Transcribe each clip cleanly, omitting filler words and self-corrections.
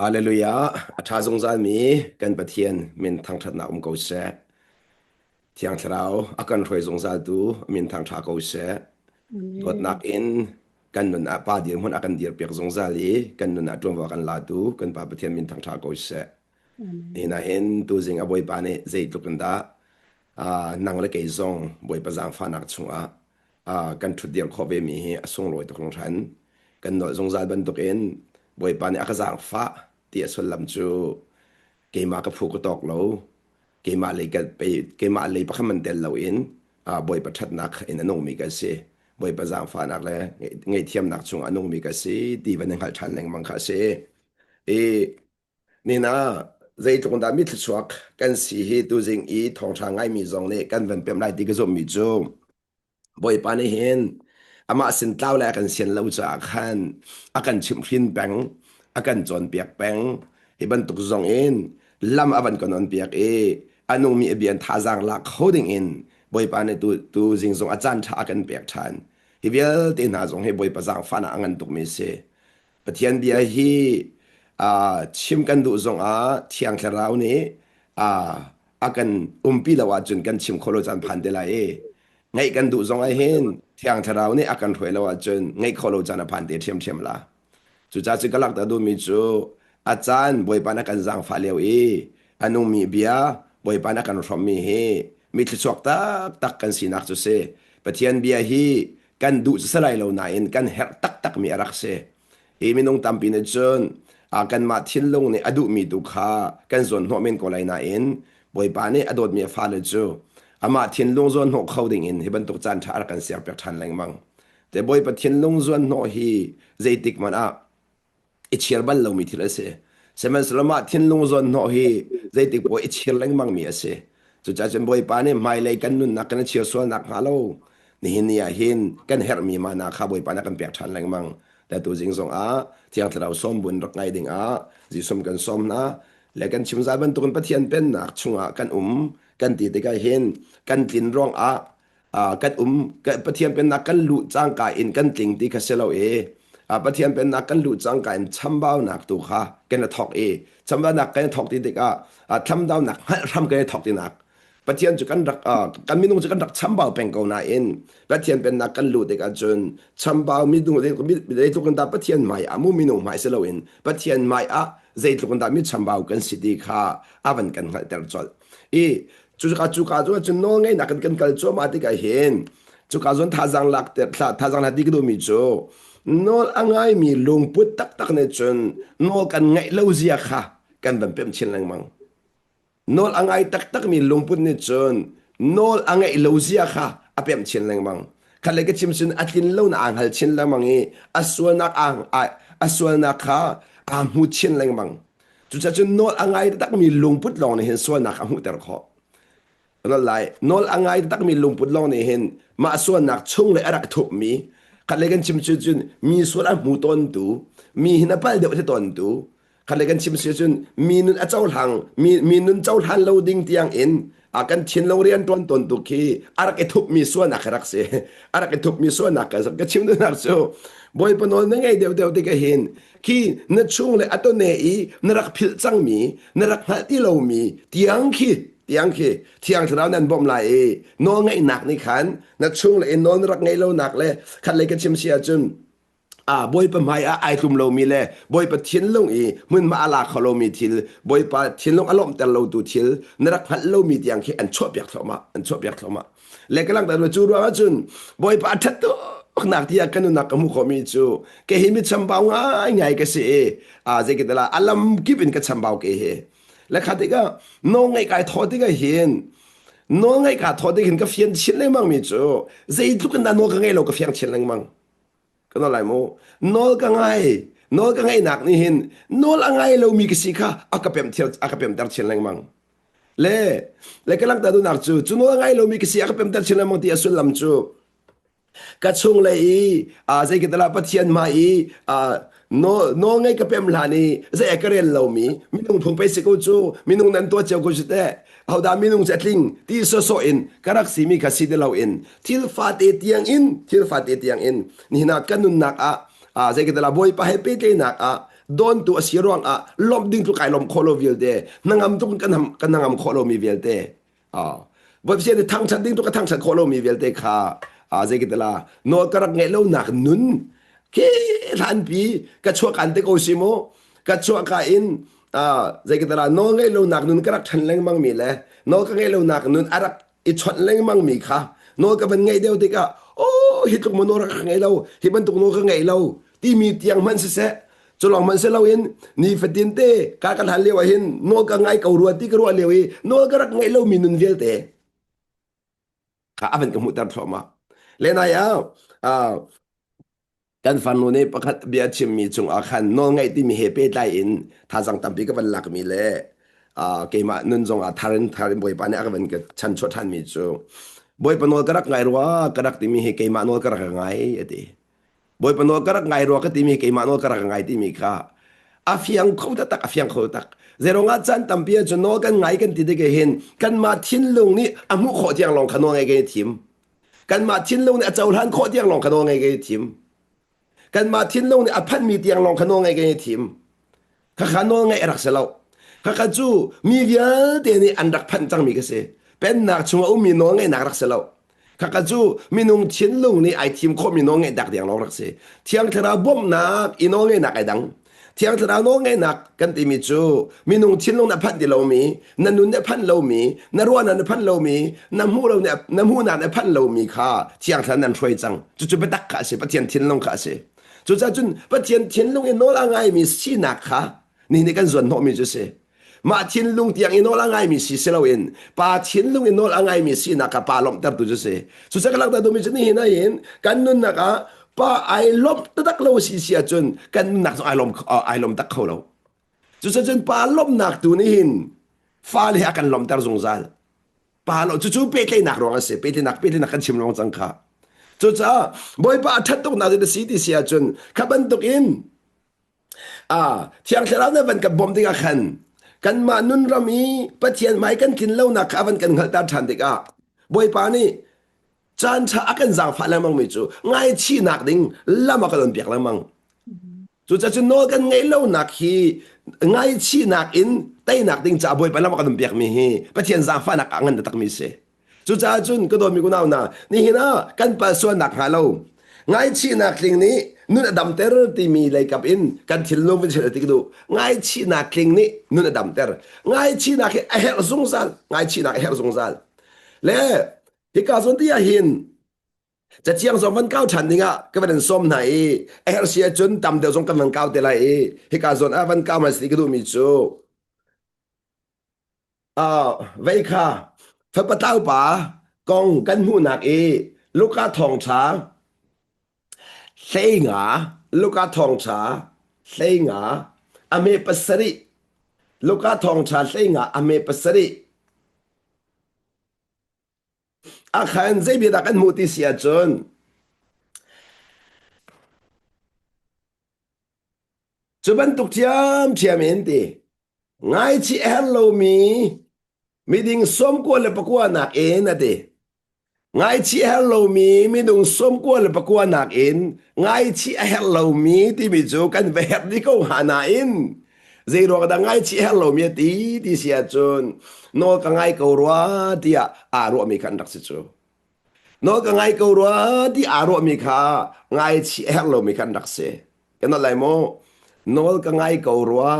Hallelujah. A ṭha zungzalmi kan Pathian min thangṭhatnak um ko seh. Thiang Thlarau a kan hruai zungzaltu min thangṭha ko seh. Amen. Dawtnak in kan nun ah pa dirhmun a kan dirpiak zungzal i kan nun ah ṭuanvo a kan latu kan Pa Pathian min thangṭha ko seh. Amen. Nihin ah hin tuzing a Bawipa nih zeitluk in dah ah, nang le kei zong Bawipa zaangfahnak chungah ah, kan ṭhutdir khawh vemi hi a sunglawi tuk hringhran. Kan nolh zungzal bantukin Bawipa nih a ka zaangfah ti a sullam cu keimah ka phu ka tawk lo, keimah lei ka keimah lei pakhat man tel loin ah, Bawipa ṭhatnak in a nungmi ka si. Bawipa zaangfahnak le ngaihthiamnak chung a nungmi ka si ti van i hngalh ṭhan lengmang kha a si. I Nina, zeitluk dah mi thluachuak kan si hi tuzing i thawngṭha ngaimi zong nih kan van pemh lai ti ka zumhmi cu Bawipa nih hin amah sin tlau le a kan sian lo caah khan a kan chimhhrin peng, a kan cawnpiak peng. Hi bantuk zong in lam a van kan onpiak i a nungmi a bia in thazaang lak kho ding in Bawipa nih tu, tu zing zong a caan ṭha a kan pek ṭhan. Hi vialte hna zong hi Bawipa zaangfahnak a ngan tukmi a si. Pathian bia hi uh, chim kan duh zongah Thiang Thlarau nih uh, a kan umpi lo ahcun kan chim kho lo caan phan te lai i ngaih kan duh zong ah hin Thiang Thlarau nih a kan hruai lo ahcun ngaih kho lo caan a phan te ṭhiamṭhiam la. Cucaah cu ka langhter duhmi cu a caan Bawipa na kan zaangfah lio i a nungmi bia Bawipa na kan hrawmmi hi mi thluachuak taktak kan sinak cu si. Pathian bia hi kan duh cu si lai lo nain kan herh taktakmi a rak si. Hi minung tampi nih cun kanmah thinlung nih a duhmi tu kha kan zawnhnawh men ko lai nain Bawipa nih a dawtmi a fale cu amah thinlung zawnhnawh kho dingin hi bantuk caan ṭha a rak kan serpiak ṭhan lengmang. Te Bawipa thinlung zuanhnawh hi zeitik hmanh ah i chir bal lomi thil a si. Sihmanhsehlaw mah thinlung zawnhnawh hi zeitik poah i chir lengmangmi a si. Cucaah cun Bawipa nih hmailei kan nunnak kan i chir sual nakhnga lo nihin ni ah hin kan herhmi mana kha Bawipa nih a kan pek ṭhan lengmang. Te tuzing zong ah Thiang Thlarau sawmbun rak ngai ding ah Jesuh kan sawm hna le kan chim zal bantukin Pathian pennak chungah kan um kan ti tikah hin kan tlin ruangah kan um Pathian pennak kan luh cangka in kan tling ti kha si lo i Pathian pennak kan luh cangka in chambaunak tu kha kan i thawk i chambaunak kan i thawk ti tikah thlamdaunak hngalh hram kan i thawk tinak Pathian cu kan rak kan minung cu kan rak chambau peng ko nain Pathian pennak kan luh tikah cun chambau minung zeitluk in dah Pathian hmai ah mu minung hmai si loin Pathian hmai ah zeitluk in dah mi chambau kan si ti kha a van kan hngalhter colh i cuka cuka cu cun nawlngeihnak kan kan kal cuahmah tikah hin cuka zawn thazaang lak thazaang lak ti ka duhmi cu nawl a ngaimi lungput taktak nih cun nawl kan ngaih lo zia kha kan van pemh chin lengmang nawl a ngai taktakmi lungput nih cun nawl a ngaih lo zia kha a pemh chin lengmang khat le ka chim cun a tlin lo na aa hngal chin lengmang i a sualnak a sualnak kha aa hmu chin lengmang Cucaah cun nawl a ngai takmi lungput lawng nih hin sualnak a hmuhter khawh. Nawl lai nawl a ngai takmi lungput lawng nih hin mah sualnak chung le a rak thupmi khat le kan chim cu cun mi sual a hmu tawntu mi hin a pal deuh te tawntu khat le kan chim si cun mi nun a cohlang mi mi nun cohlan lo ding tiang in a kan thinlung rian tuan tawntu khi a rak i thupmi sualnak a rak si a rak i thupmi sualnak ka ka chim duhnak cu Bawipa nawl na ngei deuh deuh tikah hin khi na chung le a tone i na rak philh cangmi na rak hngalh ti lomi tiang khi tiang khi thiang thlarau nan bawmh lai i nawlngaihnak nih khan na chung le in nawl na rak ngeih lonak le khat lei ka chim si ahcun a bawipa hmai ah ai tlum lomi le bawipa thinlung i hmunhma a la kho lomi thil bawipa thinlung a lawmhter lotu thil na rak hngalh lomi tiang khi an chuahpiak thluahmah an chuahpiak thluahmah Le ka langhter cu ruang ahcun Bawipa a ṭhat tuknak tiah ka nunnak ka hmuh khawhmi cu kei hi mi chambau ngaingai ka si i a zeikitala a lam kip in ka chambau ke hi. Le kha tikah nawl ngaih kai thawh tikah hin nawl ngaih kaa thawh tik hin ka fian chin lengmang mi cu zeitluk in dah nawl ka ngei lo ka fiang chin lengmang. Ka nawl lai mu. Nawl ka ngai. Nawl ka ngaihnak nih hin nawl a ngai lomi ka si kha a ka pem a ka pemter chin lengmang. Le le ka langhter duhnak cu cu nawl a ngai lomi ka si a ka pemter chin lengmang ti a sullam cu ka chung le i a zei ka Pathian hmai i nawl nawl ngei ka pem hlan i zei a ka rel lomi minung phung pei si ko cu minung nan tuah cio ko cu teh hodah minung cu a tling ti sawsawh in ka rak simi kha si ti loin thil fate tiang in thil fate tiang in nihin ah kan nunnak ah zei ka bawipa he pehtlaihnak ah. dawntu a si ruangah lawmh ding tluk kai lawmh khawh lo vialte hnangam tuk kan kan hnangam khawh lomi vialte Pathian nih thangṭhat ding tu ka thangṭhat khawh lomi vialte kha zei ka tila nawl ka rak ngeih lonak nun khi hlanpi ka chuahkan te ko si mu ka chuahka in zei ka tila nawl ngeih lonak nun ka rak ṭhan lengmang mi le nawl ka ngeih lonak nun a rak i chawnh lengmang mi kha nawl ka van ngeih deuh tikah oh hi tluk maw nawl rak ngei lo hi bantuk nawl ka ngei lo timi tiang hmanh siseh cu lawng hmanh si loin nifatin te ka kan hlan lio ah hin nawl ka ngai ko rua ti ka ruah lio i nawl ka rak ngeih lomi nun vialte kha a van ka hmuhter thluahmah lenai ah kan farnu nih pakhat bia chimmi cungah khan nawl ngaih timi he pehtlai in thazang tampi ka van lakmi le keimah nun zongah thar in thar in Bawipa nih a ka van ka chanchuah ṭhanmi cu Bawipa nawl ka rak ngai rua ka rak timi hi keimah nawl ka rak ngai a ti. Bawipa nawl ka rak ngai rua ka timi keimah nawl ka rak ngai timi kha a fiang kho taktak a fiang kho tak zeirong ah caan tampi ahcun nawl kan ngai kan ti tik hin kanmah thinlung nih a hmuh khawh tiang lawng kha nawl ngai kan i thim kanmah thinlung nih a cohlan khawh tiang lawng kha nawl ngai kan i thim kanmah thinlung nih a phanmi tiang lawng kha nawl ngai kan i thim khakha nawl ngaih a rak si lo khakha cu mi vialte nih an rak phanh cangmi ka si pennak chung a ummi nawl ngeihnak rak si lo Khakha cu minung thinlung nih ai thim khawhmi nawlngeihnak tiang lawng rak si. Thiang Thlarau bawmhnak i nawlngeihnak ai dang. Thiang Thlarau nawlngeihnak kan timi cu minung thinlung na phanh ti lomi, na nun na phanh lomi, na ruahnak na phanh lomi, na hmuh lo na hmuhnak na phanh lomi kha Thiang Thlarau nan hruai cang. Cucu biatak kha a si, Pathian thinlung kha a si. Cucaah cun Pathian thinlung i nawl a ngaimi sinak kha ni nih kan zuan hnawhmi cu si. Mah thinlung tiang i nawl a ngaimi si si loin pa thinlung i nawl a ngaimi sinak kha pa lawmhtertu cu si. Cucaah ka langhter duhmi cu nihin ahhin kan nunnak ah pa ai lawmh taktak lo si si ahcun kan nunnak zong ai lawm ai lawm tak kho lo. Cucaah cun pa lawmhnak tu nih hin fale he a kan lawmhter zungzal. Pa lo cucu pehtlaihnak ruang a si. Pehtlaihnak pehtlaihnak kan chim lawng cang kha. Cucaah Bawipa a ṭhat tuknak cu na si ti si ahcun kha bantuk in Thiang Thlarau nih van kan bawmh tikah khan kanmah nun ram i Pathian hmai kan tlin lonak kha a van kan hngalhter ṭhan tikah Bawipa nih caan ṭha a kan zaangfah lengmangmi cu ngaichihnak ding lam a kan onpiak lengmang. Cucaah cun nawl kan ngeih lonak hi ngaichihnak in teinak ding caah Bawipa lam a kan onpiakmi hi Pathian zaangfahnak ah ngan takmi a si. Cucaah cun ka dawtmi unau hna, nihin ah kan palh sualnak hnga lo ngaichihnak tling nih nun a damter timi leikap in kan thinlung vun chel ti ka duh. Ngaichihnak tling nih nun a damter. Ngaichihnak hi a herh zungzal. Ngaichihnak a herh zungzal. Le hika zawn ti ah hin cathiang zong van kau ṭhan dingah ka van in sawm hna i a herh si ahcun tam deuh zong kan van kau te lai i hika zawn ah van kau hmasa ti ka duhmi cu Vei kha fapa tlaupa kong kan hmuhnak i Luka thawngṭha 15 Luka thawngṭha 15 a hme pasarih Luka thawngṭha 15 a hme pasarih a khan zei bia dah kan hmuh ti si ahcun cu bantuk ṭhiamṭhiam in ti Ngaichih a herh lomi miding 99 nakin a ti. Ngaichih a herh lomi minung 99 nakin ngaichih a herh lomi timi cu kan va herh dih ko hnga nain zeiruang dah ngaichih a herh lomi a ti ti si ahcun nawl ka ngai ko rua tiah aa ruahmi kha an rak si cu. Nawl ka ngai ko rua ti aa ruahmi kha ngaichih a herh lomi kha an rak si. Kan nawl lai maw? Nawl ka ngai ko rua.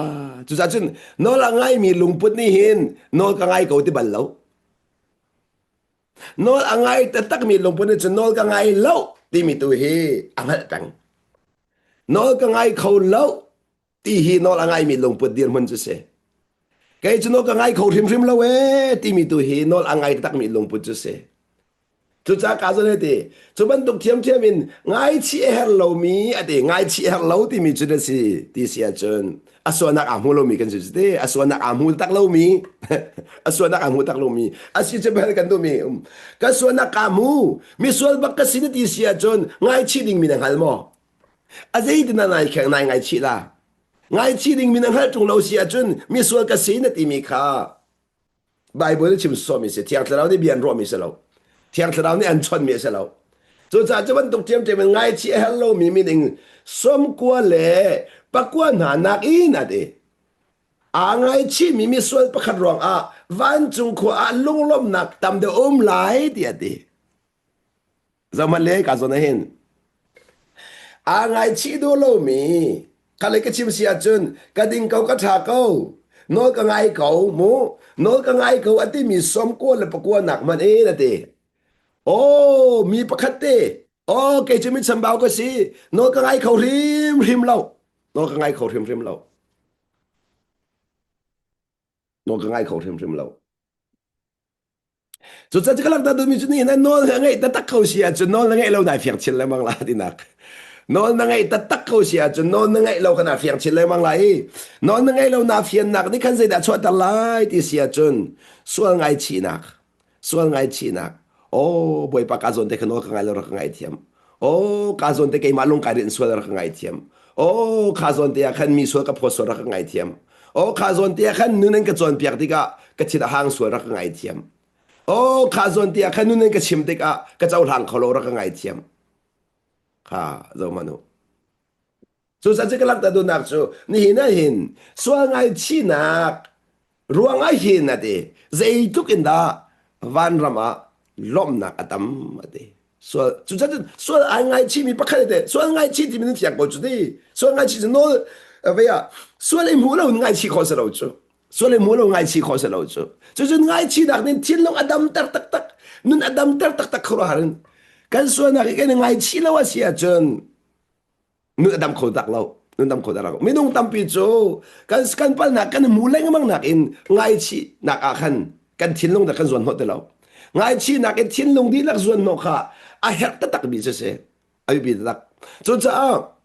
Cucaah cun nawl a ngaimi lungput nih hin nawl ka ngai ko ti bal lo. Nawl a ngai taktakmi lungput nih cun nawl ka ngai lo timi tu hi a hngalh peng. Nawl ka ngai kho lo ti hi nawl a ngaimi lungput dirhmun cu si. Kei cu nawl ka ngai kho hrimhrim lo ee timi tu hi nawl a ngai takmi lungput cu si. Cucaah ka zon ti cu bantuk thiamthiam in ngaichih a herh lomi a ti ngaichih a herh lo timi cu na si ti si ahcun a sualnak aa hmu lomi kan si ti a sualnak aa hmu tak lomi a sualnak aa hmu tak lomi a si cu bel kan duhmi um ka sualnak kaa hmu mi sual bak ka si na ti si ahcun ngaichih dingmi na hngal maw a zeitin ah nai kheng nai ngaichih la ngaichih dingmi na hngalh ṭung lo si ahcun mi sual ka si na timi kha Baibal chim sawmi si Thiang Thlarau nih bia an ruahmi si lo Thiang Thlarau nih an chawnhmi a si lo cucaah cu bantuk ṭhiamṭhiam in ngaichih a herh lomi mining 98. Pakua hna nakin a ti. Aa ngaichihmi misual pakhat ruangah vancung khua ah lunglawmhnak tam deuh um lai tiah a ti. Zohhmanh le ka zawn ah hin aa ngaichih duh lomi kha le ka chim si ahcun ka ding ko ka ṭha ko nawl ka ngai ko mu nawl ka ngai ko a timi sawm kua le pakua nak hmanh in a ti. Aw mi pakhat te aw kei cu mi chambau ka si nawl ka ngai kho hrimhrim lo nawl ka ngai kho hrimhrim lo nawl ka ngai kho hrimhrim lo. Cucaah cu ka langhter duhmi cu nihin ah nawl na ngeih taktak ko si ahcun nawl na ngeih lo nai fiang chin lengmang la tinak. Nawl na ngeih taktak ko si ahcun nawl na ngeih lo kha naa fiang chin lengmang lai i nawl na ngeih lo naa fiannak nih khan zeidah chuahter lai ti si ahcun sual ngaichihnak sual ngaichihnak oh bawipa ka zawn te kha nawl ka ngai lo rak ka ngaithiam oh ka zawn te keimah lung kai rinh sual rak ka ngaithiam oh kha zawn te ah khan mi sual ka phawt sual rak ka ngaithiam Oh kha zawn te ah khan nun an ka cawnpiak tikah ka thin a hang sual rak ka ngaithiam. Oh kha zawn te ah khan nun an ka chim tikah ka cohlang kho lo rak ka ngaithiam. Kha zo hmanh u. Cucaah cu ka langhter duhnak cu nihin ah hin sual ngaichihnak ruang ah hin a ti zeitluk in dah vanram ah lawmhnak a tam a ti. Sual cucun sual ai ngaichihmi pakhat te sual ngaichih timi nan fiang ko cu ti sual ngaichih cu nawl vei ah sual i hmu lo in ngaichih khawh si lo cu sual i hmu lo ngaichih khawh si lo cu cucun ngaichihnak nih thinlung a damter taktak nun a damter taktak khuaruahhar in kan sualnak hi kan i ngaichih lo a si ahcun nun a dam kho tak lo nun dam kho tak lo minung tampi cu kan kan palnak kan hmu lengmang nak in ngaichihnak ah khan kan thinlung dah kan zuan hnawh ti lo ngaichihnak in thinlung dihlak zuan hnawh kha a herh taktak mi cu si a biapi taktak cucaah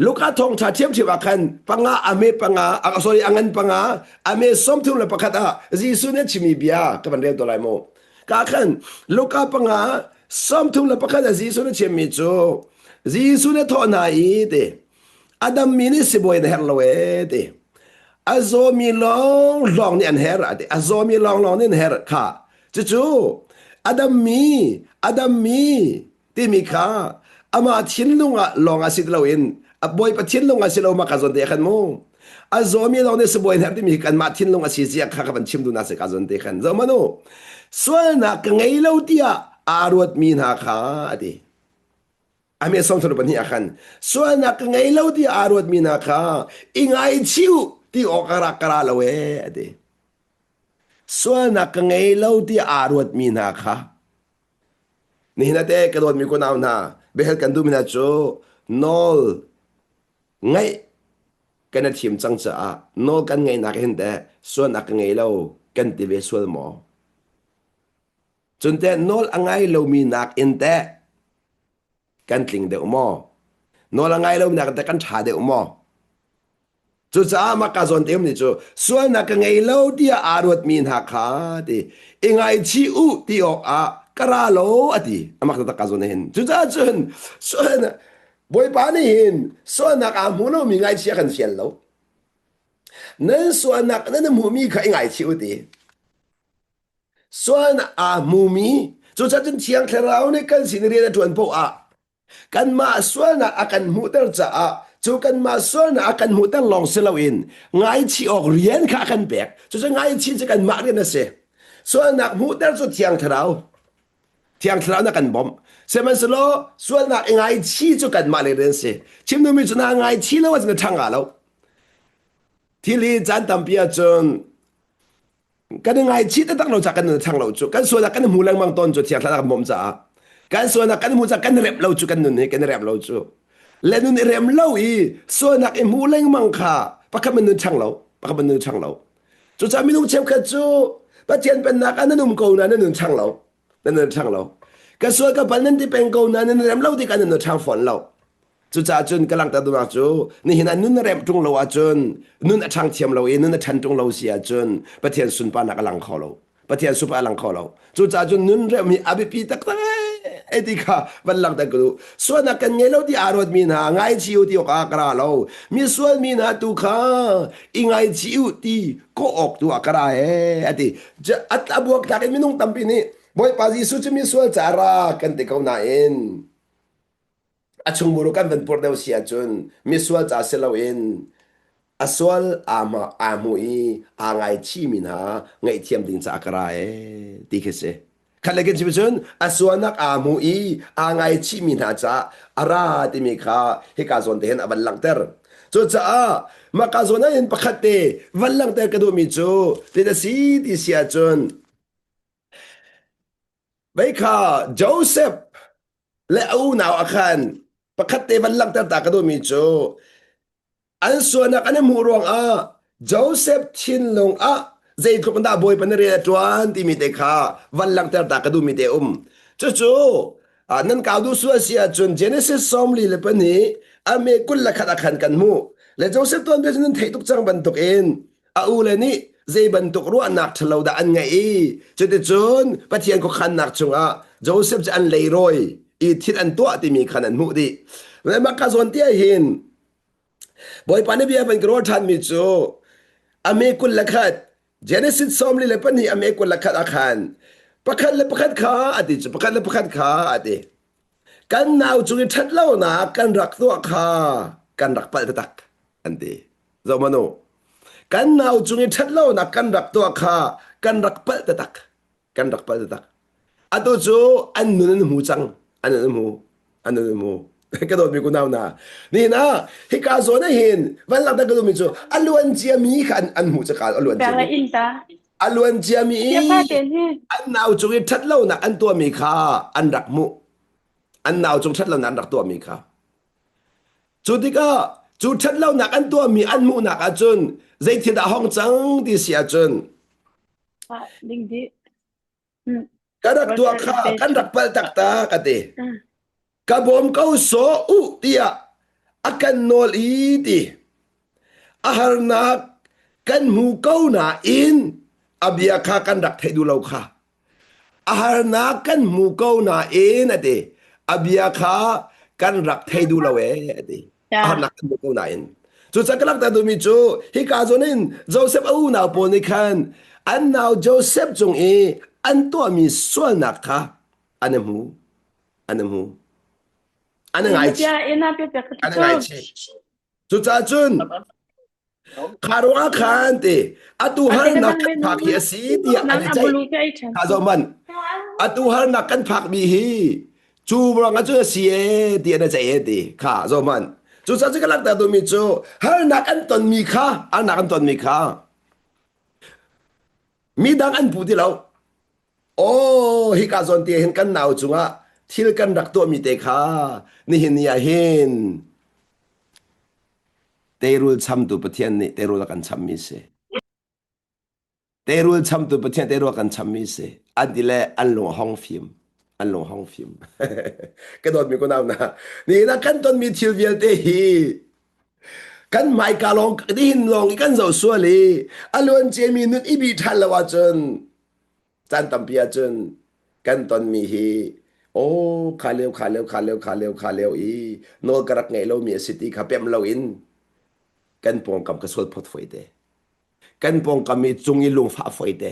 Luka thawngṭha ṭhiamṭhiam ah khan panga ame panga sorry a ngan panga ame 31 ah Jesuh nih a chimmi bia ka van rel to lai mu ka khan Luka panga 31 ah Jesuh nih a chimmi cu Jesuh nih a thawh hna i ti a dammi nih sibawi an herh lo ee ti a zawmi lawnglawng nih an herh a ti a zawmi lawnglawng nih an herh kha cucu a dammi a dammi timi kha amah thinlung ah lawng ah si loin a bawipa thinlung ah si lo ma ka zawn te khan mu a zawmi lawng nih sibawi an herh timi kanmah thinlung a si zia kha ka van chim duhnak si ka zawn te khan zoh manu sualnak ka ngei lo tiah aa ruatmi hna kha a ti A me song thanu pahnih ah khan sualnak ka ngei lo ti aa ruatmi hna kha i ngaichih u ti awk a rak ka ra lo ee a ti. Sualnak ka ngei lo ti aa ruatmi hna kha nihin ate ka dawtmi kunau hna biahal kan duhmi hna cu nawl ngaih kan i thim cang caah nawl kan ngeihnak hin teh sualnak ka ngei lo kan ti ve sual maw? Cun teh nawl a ngai lomi nakin teh kan tling deuh maw? Nawl a ngai lomi nakin teh kan ṭha deuh maw? Cucaah mah ka zawn te um nih cu sualnak ka ngei lo tiah aa ruatmi hna kha ti i ngaichih u ti awkah ka ra lo a ti. Amak taktak ka zawn hin. Cucaah cun sualnak Bawipa nih hin sualnak aa hmu lomi ngaichih a kan fial lo. Nan sualnak nan hmuhmi kha i ngaichih u ti. Sualnak aa hmumi cucaah cun Thiang Thlarau nih kan sin i rian a ṭuan paoh ah kanmah sualnak a kan hmuhter caah cu kanmah sualnak a kan hmuhter lawng si loin ngaichih awk rian kha a kan pek. Cucu ngaichih cu kanmah rian a si. Sualnak hmuhter cu Thiang Thlarau. Thiang Thlarau na kan bawmh. Sihmanhsehlaw sualnak i ngaichih cu kanmah le rian si. Chim duhmi cu naa ngaichih lo ahcun na ṭhang hnga lo. Thil hi caan tampi ahcun kan i ngaichih taktak lo caah kan nun a ṭhang lo cu kan sualnak kan hmu lengmang tawn cu thiang thlarau kan bawmh caah kan sualnak kan hmu caah kan rem lo cu kan nun hi kan i rem lo cu le nun i rem lo i sualnak i hmu lengmang kha pakhat man nun ṭhang lo pakhat man nun ṭhang lo cucaah minung cheukhat cu Pathian pennak ah nan um ko na nan nun ṭhang lo nan nun ṭhang lo ka sual ka pal nan ti peng ko na nan rem lo tikah nan nun ṭhang fawn lo Cucaah cun ka langhter duhnak cu nihin ah nun a remh ṭung lo ahcun nun a ṭhang thiam lo i nun a ṭhan ṭung lo si ahcun Pathian sunparnak a lang kho lo. Pathian sunparnak a lang kho lo. Cucaah cun nun remh hi a biapi taktak ee ti kha van langhter ka duh. Sualnak kan ngei lo ti aa ruatmi hna ngaichih u ti awk ah ka ra lo. Mi sualmi hna tu kha i ngaichih u ti kawh awk tu ah ka ra ee a ti. A buaktlak in minung tampi nih Bawipa Jesuh cu mi sual ca ra kan ti ko nain. A chungmuru kan van purh deuh si ahcun misual ca si loin a sual aa hma aa hmu i aa ngaichihmi hna ngaihthiam ding caah ka ra ee ti khi si. Khat le kan chim cun a sualnak aa hmu i aa ngaichihmi hna caah a ra timi kha hika zawn te hin a van langhter. Cucaah mah ka zawn ah hin pakhat te van langhter ka duhmi cu ti na si ti si ahcun vei kha Joseph le a unau ah khan pakhat te van langhter ta ka duhmi cu an sualnak an i hmuh ruangah Joseph thinlung ah zeitluk in dah Bawipa na rian a ṭuan timi te kha van langhter ta ka duhmi te um. Cucu nan kau duh sual si ahcun Genesis 42 a me 21 ah khan kan hmuh. Le Joseph tuanbia cu nan theih tuk cang bantukin a ule nih zei bantuk ruahnak ṭhalo dah an ngeih i cuticun Pathian khuakhannak chungah Joseph cu an leirawi i thil an tuah timi khan an hmuh dih. Le mah ka zawn te hin Bawipa nih bia van ka rawl ṭhanmi cu a me 21 Genesis 42 a me 21 ah khan pakhat le pakhat kha a ti cu pakhat le pakhat kha a ti. Kan nau cung i ṭhat lonak kan rak tuah kha kan rak palh taktak an ti. Zohhmanh u. Kan nau cung i ṭhat lonak kan rak tuah kha kan rak palh taktak. Kan rak palh taktak. Atu cu an nun an hmu cang. An nun an hmu. An nun an hmu. Ka dawtmi kunau hna. Nihin ah hika zawn ah hin van lak ka duhmi cu a luan ciami kha an, an hmuh cakal a luan ciami. A luan ciami i an nau cung i ṭhat lonak an tuahmi kha an rak hmuh. An nau cung ṭhat lonak an rak tuahmi kha. Cu tikah cu ṭhatlonak an tuahmi an hmuhnak ahcun zeithil dah hong cang ti si ahcun ka rak tuah kha kan rak palh taktak a ti. Ka bawm ko sawh u tiah a kan nawl i ti. A harnak kan hmu ko nain a bia kha kan rak theih duh lo kha. A harnak kan hmu ko nain a ti. A bia kha kan rak thei duh lo ee a ti. A harnak kan hmu ko nain. Cucaah ka langhter duhmi cu hika zawn in Joseph a unau pawl nih khan an nau Joseph cung i an tuahmi sualnak kha an i hmu. An i hmu. An i ngaichih. An i ngaichih. Cucaah cun Kha ruangah khan ti atu harnak kan phak hi a si tiah an i ceih. Kha zoh hmanh. Atu harnak kan phakmi hi cu ruangah cun a si ee ti an i ceih ee ti. Kha zoh hmanh. Cucaah cu ka langhter duhmi cu harnak an tonmi kha harnak an tonmi kha midang an puh ti lo. Aw hika zawn te hin kan nau cungah thil kan rak tuahmi te kha nihin ni ah hin Teirul chamtu Pathian nih teirul a kan chammi si. Teirul chamtu Pathian teirul a kan chammi si. An ti le an lung a hong fim. An lung a hong fim. Ka dawtmi kunau na. Nihin ah kan tonmi thil vialte hi kan hmaika lawng nihin lawng i kan zoh sual i a luan ciami nun i bih ṭhan lo ahcun caan tampi ahcun kan tonmi hi aw kha lio kha lio kha lio kha lio kha lio i nawl ka rak ngeih lomi a si ti kha pemh loin kan pawngkam ka sual phot foi te kan pawngkam i cung i lungfah foi te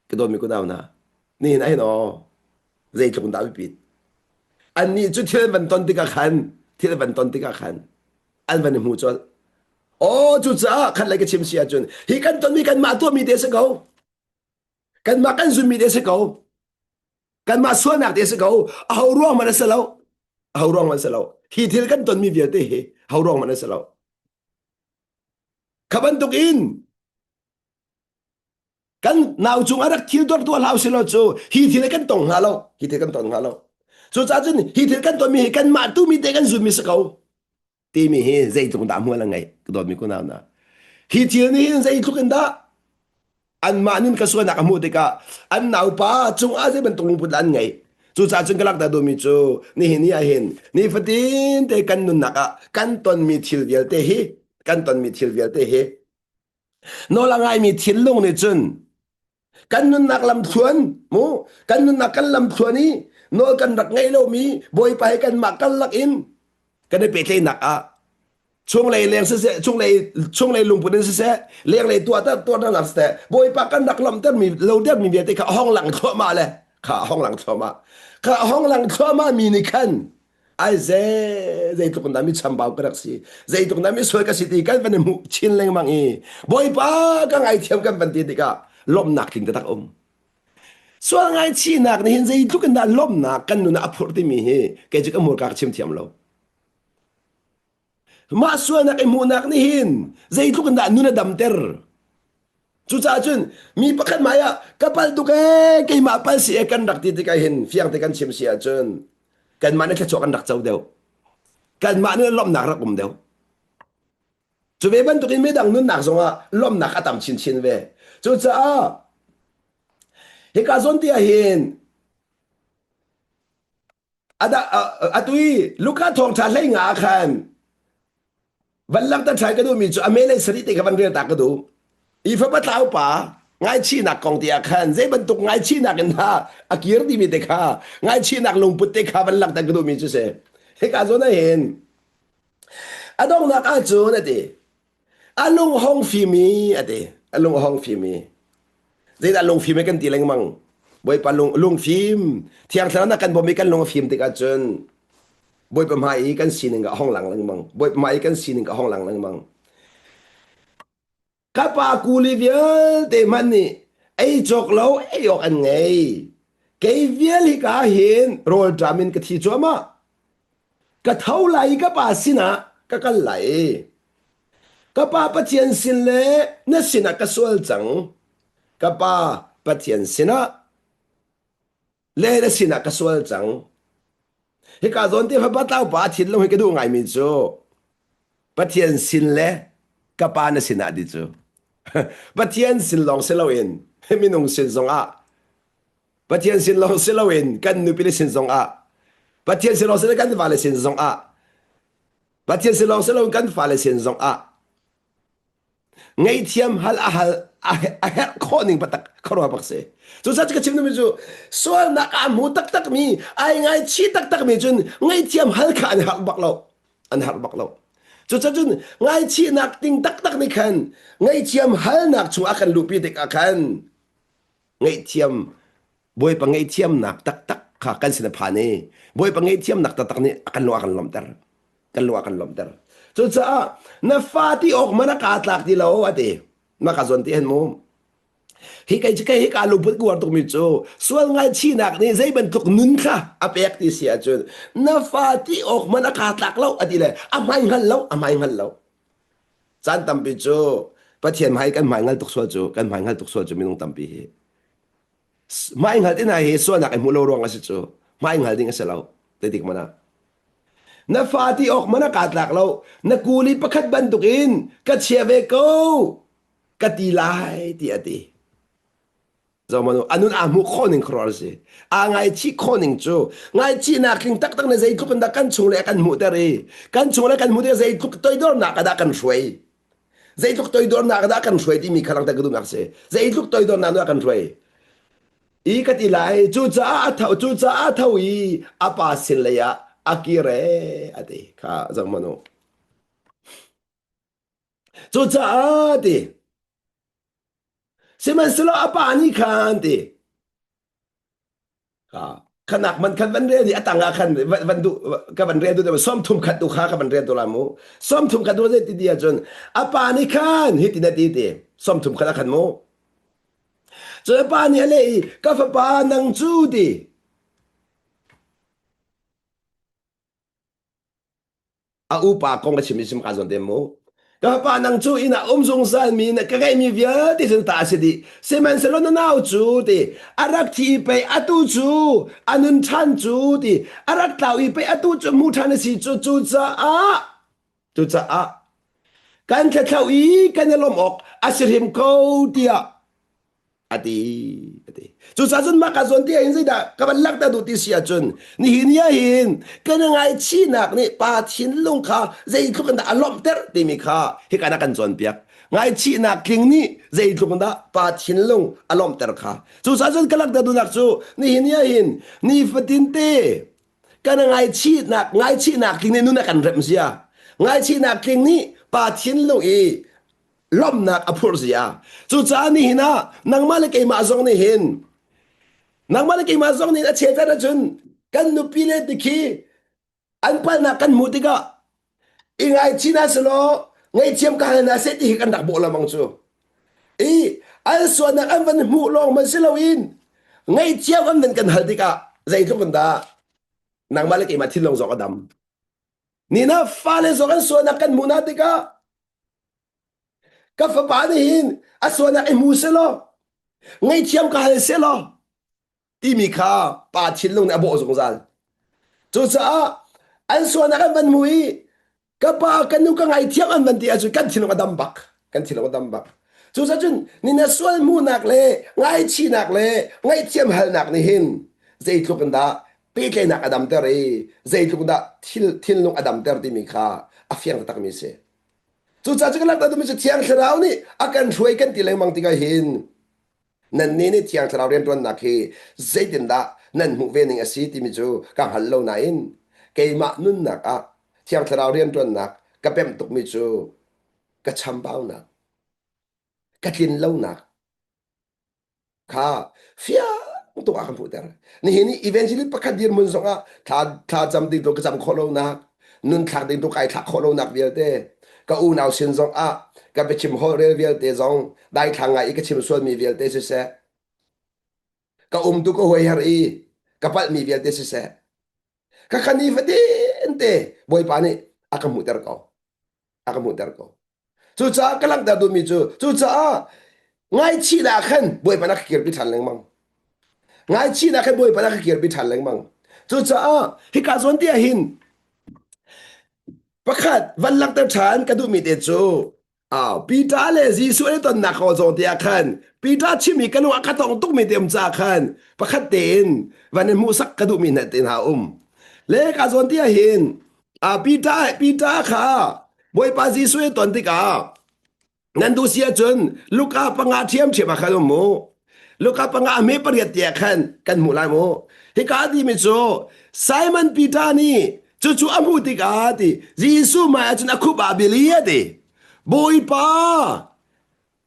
ka dawtmi kunau hna nihin ah hin aw zeitluk in dah biapit annih cu thil an van ton tikah khan thil an van ton tikah khan an van i hmu colh aw cucaah khat lei ka chim si ahcun hi kan tonmi kanmah tuahmi te a si ko kanmah kan zummi te a si ko kanmah sualnak te a si ko aho ruang hmanh a si lo aho ruang hmanh a si lo hi thil kan tonmi vialte hi aho ruang hmanh a si lo kha bantuk in kan nau cung a rak thil tuar tuah hlau silo cu hi thil kan tong hnga lo hi thil kan tong hnga lo cucaah cun hi thil kan tonmi hi kanmah tu mi te kan zummi si ko timi hi zeitluk dah hmual a ngeih ka dawtmi kunau na hi thil nih hin zeitluk in dah anmah nun ka sualnak a hmuh tikah an naupa cungah zei bantuk lungput an ngeih cucaah cun ka lakter duhmi cu nihin ni ah hin nifatin te kan nunnak ah kan tonmi thil vialte hi kan tonmi thil vialte hi nawl a ngaimi thinlung nih cun kan nunnak lamthluan mu kan nunnak kan lamthluan i nawl kan rak ngeih lomi bawipa he kanmah karlak in kan i pehtlaihnak ah chunglei leng siseh chunglei chunglei lungput in siseh lenglei tuahter tuahternak siseh bawipa kan rak lawmhter mi lo dermi vialte kha a hong lang thluahmah le kha a hong lang thluahmah kha a hong lang thluahmah mi nih khan. Ai ze zeitluk in dah mi chambau ka rak si zeitluk in dah mi sual ka si ti kan van i hmuh chin lengmang i Bawipa ka ngaithiam kan van ti tikah lawmhnak tling taktak um. Sual ngaichihnak nih hin zeitluk in dah lawmhnak kan nun ah a phurh timi hi kei cu ka hmurka ka chim thiam lo. Mah sualnak i hmuhnak nih hin zeitluk in dah nun a damter. Cucaah cun mi pakhat hmai ah ka palh tuk ee keimah pal si ee kan rak ti tikah hin fiang te kan chim si ahcun kanmah nih thluachuah kan rak co deuh. Kanmah nih lawmhnak rak um deuh. Cu ve bantukin midang nunnak zongah lawmhnak a tam chinchin ve. Cucaah hika zawn ti ah hin Atu i Luka thawngṭha hlei nga ah khan van langhter ṭhan ka duhmi cu a me le sarih te kha van rel ta ka duh. I fapa tlau pa ngaichihnak kong ti ah khan zei bantuk ngaichihnak in dah a kir timi te kha ngaichihnak lungput te kha van langhter ka duhmi cu si. Hika zawn ah hin a donghnak ahcun a ti A lung hong fimi a ti. A lung a hong fimi. Zeidah lungfim he kan ti lengmang. Bawipa lung lungfim. Thiang Thlarau na kan bawmh i kan lung a fim tikah cun Bawipa hmai i kan sining a hong lang lengmang. Bawipa hmai i kan sining a hong lang lengmang. Ka pa kuli vialte hmanh nih ei cawk lo ei awk an ngei. Kei vial hi ka hin rawlṭam in ka thi cuahmah. Ka tho lai i ka pa sinah ka kal lai. Ka pa Pathian sin le na sinah ka sual cang. Ka pa Pathian sinah le na sinah ka sual cang. Hika zawn te fapa tlau pa thinlung hi ka duh ngaimi cu Pathian sin le ka pa na sinah ti cu. Pathian sin lawng si loin minung sin zongah Pathian sin lawng si loin kan nupile sin zongah Pathian sin lawng si loin kan vale sin zongah Pathian sin lawng si loin kan fale sin zongah ngaihthiam hal a hal a herh khawh ning patak khuaruah bak si. Cucaah ka chim duhmi cu sualnak aa hmu taktak mi ai ngaichih taktak mi cun ngaihthiam hal kha an harh bak lo. An harh bak lo. Cucaah cun ngaichihnak ting taktak nih khan ngaihthiam halnak chung a kan luhpi tikah khan ngaihthiam Bawipa ngaihthiamnak taktak kha kan sin a phan i Bawipa ngaihthiamnak taktak nih a kan lung a kan lawmhter kan lung a kan lawmhter cucaah na fa ti awk man a kaa tlak ti lo a ti na ka zawn ti hen mu hi kei cu kei hi ka lungput kuar tukmi cu sual ngaichihnak nih zei bantuk nun kha a pek ti si ahcun na fa ti awk man a kaa tlak lo a ti le a hmai hngal lo a hmai hngal lo Caan tampi cu Pathian hmai kan hmai hngal tuk sual cu kan hmai hngal tuk sual cu minung tampi hi hmai hngal tina hi sualnak i hmuh lo ruang a si cu hmai hngal ding a si lo zeitik hmanh ah na fa ti awk mana kaa tlak lo na kuli pakhat bantukin ka chia ve ko ka ti lai ti a ti Zohmanh u, a nun aa hmuh khawh ning khuaruahhar a si. Aa ngaichih khawh ning cu ngaichihnak tling taktak na zeitluk in dah kan chung le a kan hmuhter i kan chung le kan hmuh tikah zeitluk toidornak ah dah kan hruai. Zeitluk toidornak ah dah kan hruai timi kha langhter ka duhnak a si. Zeitluk toidornak dah kan hruai. I ka ti lai, cucaah a tho, cucaah a tho i a pa sin lei ah a kir ee a ti. Kha zohhmanh u. Cucaah ti Sihmanhsehlaw a pa nih khan ti khanak man khan van rel i a tang ah khan van duh ka van rel duh 30 khat tu kha ka van rel tu la mu 30 khat tu zei ti ti ahcun a pa nih khan hitin a ti ti 30 khat a khan mu cun a pa nih a leh i ka fapa nang cu ti A upa kong a chim i sim ka zawn te mu. Ka pa nang cu inn ah um zungzal mi na ka ngeihmi vialte cu ta a si dih. Sihmanhsehlaw na nau cu ti a rak thi i pei atu cu a nun ṭhan cu ti a rak tlau i pei atu cu hmu ṭhan a si cu cucaah cucaah kan thlathlo i kan i lawmh awk a si hrim ko tiah a ti a ti cucaah cun mah ka zawn ti ahhin zeidah ka van langhter duh ti si ahcun nihin ni ahhin kan ngaichihnak nih pa thinlung kha zeitluk in dah a lawmhter timi kha hika na kan cawnpiak ngaichihnak tling nih zeitluk in dah pa thinlung a lawmhter kha cucaah cun ka langhter duhnak cu nihin ni ahhin nifatin te kan ngaichihnak ngaichihnak tling nih nun a kan remh zia ngaichihnak tling nih pa thinlung i lawmhnak a phurh zia. Cucaah nihin ah nangmah le keimah zong nih hin nangmah le keimah zong nih a chetan ahcun kan nupi le tikhi. An palhnak kan hmuh tikah i ngaichih hna selaw ngaihthiam ka hal hna seh ti hi kan rak bawh lengmang cu. I an sualnak an van hmuh lawng man si loin ngaihthiam an van kan hal tikah zeitluk in dah nangmah le keimah thinlung zong a dam. Ni na fale zong an sualnak kan hmuh hna tikah ka fapa nih hin a sualnak i hmu selaw ngaihthiam ka hal selaw timi kha pa thinlung nih a bawh zungzal. Cucaah an sualnak an van hmu i ka pa ka nu ka ngaithiam an van ti ahcun kan thinlung a dam bak. Kan thinlung a dam bak. Cucaah cun ni na sual hmuhnak le ngaichihnak le ngaihthiam halnak nih hin zeitluk in dah pehtlaihnak a damter i zeitluk dah thil thinlung a damter timi kha a fiang taktakmi a si. Cucaah cu kan langhter duhmi cu Thiang Thlarau nih a kan hruai kan ti lengmang tikah hin nannih nih Thiang Thlarau rianṭuannak hi zeitindah nan hmuh ve ning a si timi cu ka hngal lo nain keimah nunnak ah Thiang Thlarau rianṭuannak ka pemh tukmi cu ka chambaunak, ka tlinlonak kha fiang tuk a kan hmuhter. Nihin i evangelist pakhat dirhmun zongah thla thla cam ding tu ka cam khawh lonak, nun thlak ding tu kai thlak khawh lonak vialte, ka unau sin zongah ka biachim holhrel vialte zong daithlang ngai i ka chim sualmi vialte siseh, ka um tu ka huaiher i ka palhmi vialte siseh, ka kha ni fatin te Bawipa nih a ka hmuhter ko. A ka hmuhter ko. Cucaah ka langhter duhmi cu cucaah ngaichihnak khan Bawipa na ka kirpi ṭhan lengmang. Ngaichihnak khan Bawipa na ka kirpi ṭhan lengmang. Cucaah hika zawn te ah hin pakhat van langhter ṭhan ka duhmi te cu ah Peter le Jesuh an i tonnak ko zawn te ah khan Peter chimmi ka lung a ka tong tukmi te um caah khan pakhat tein van in hmuhsak ka duhmi hna te hna um. Le ka zawn te ah hin Ah Peter Peter kha Bawipa Jesuh i ton tikah nan duh si ahcun Luka panga ṭhiamṭhiam ah khan um mu. Luka panga a hme pariat tiah khan kan hmuh lai mu. Hika a timi cu Simon Peter nih cucu a hmuh tikah ti Jesuh hmai ahcun a khup ah bil i a ti. Bawipa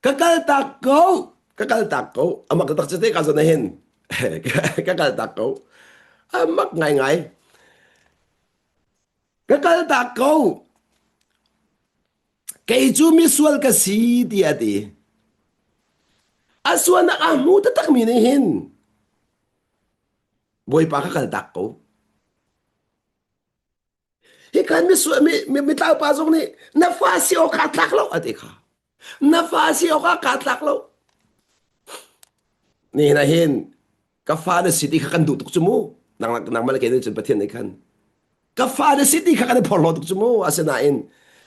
ka kaltak ko ka kaltak ko amak tak cete ka zon hin ka kaltak ko amak ngaingai Ka kaltak ko. Kei cu misual ka si tiah a ti. A sualnak aa hmu taktakmi nih hin Bawipa ka kaltak ko. Hi kan misual mi mi mitlaupa zong nih na fa si awk aa tlak lo a ti kha. Na fa si awk ah kaa tlak lo. Nihin ah hin ka fa na si ti kha kan duh tuk cu mu. Nang nangmah le kei nih cun Pathian nih khan ka fa na si ti kha kan i phorhlaw tuk cu mu. Asinain